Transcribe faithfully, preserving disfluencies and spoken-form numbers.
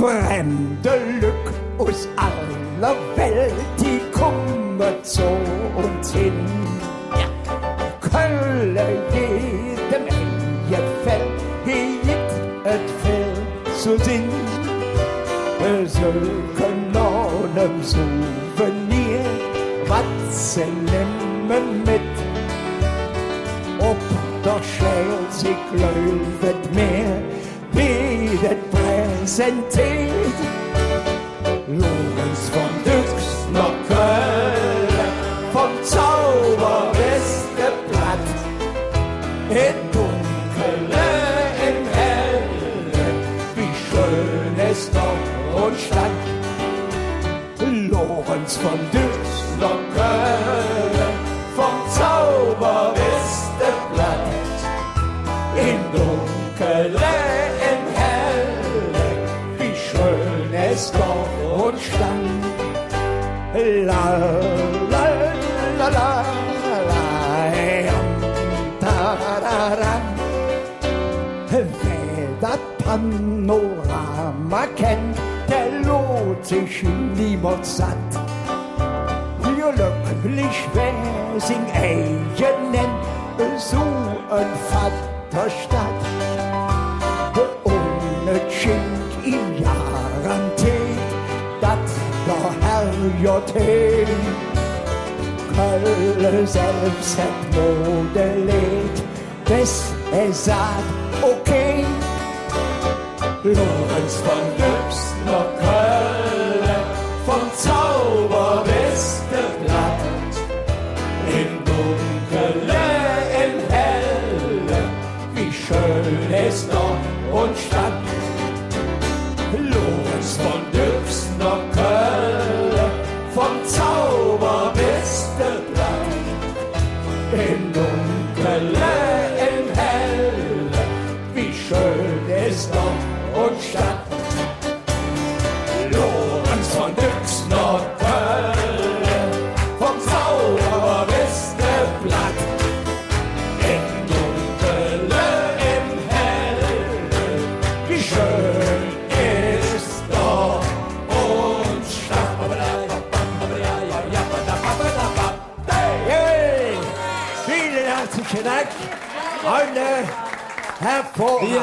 Fremde Lück us aller Welt, die kumme zo uns hin. Kölle, jedem en Gefäll, hee gitt et vill zo sinn. Sülke Normen, Souvenir, wat se nemme met. Op der Schäl, se gläuv et mir, weed et präsenteet. Lorenz von Dux noh Kölle, vum Zauber bes de platt. Em Dunkele, em Helle, wie schön es Dorf un Stadt. Lorenz von Dux noh Kölle, vum Zauber bes de platt. Em Dunkele, em Helle, wie schön es Dorf un Stadt. La, la, la, la, la, tarara. Wä dat Panorama kennt, dä loot sich niemols satt. Glöcklich wör sing eige, su en Vatterstadt. Un et schingk im Jahr an Tee, dat der Herrgodd hee Kölle selvs hät modelleet, bes hä säht: Okay. Lorenz von Dux noh Kölle, vum Zauber bes de platt. Em Dunkele, em Helle, wie schön es Dorf un Stadt. Lorenz von Dux noh Kölle, vum Zauber bes de platt. Em Dunkele, em Helle, wie schön es Dorf un Stadt. Lorenz von Dux noh Kölle, vum Zauber bes de platt. Em Dunkele, em Helle, wie schön es Dorf un Stadt. Hey! Vielen herzlichen Dank, Freunde. Hervor-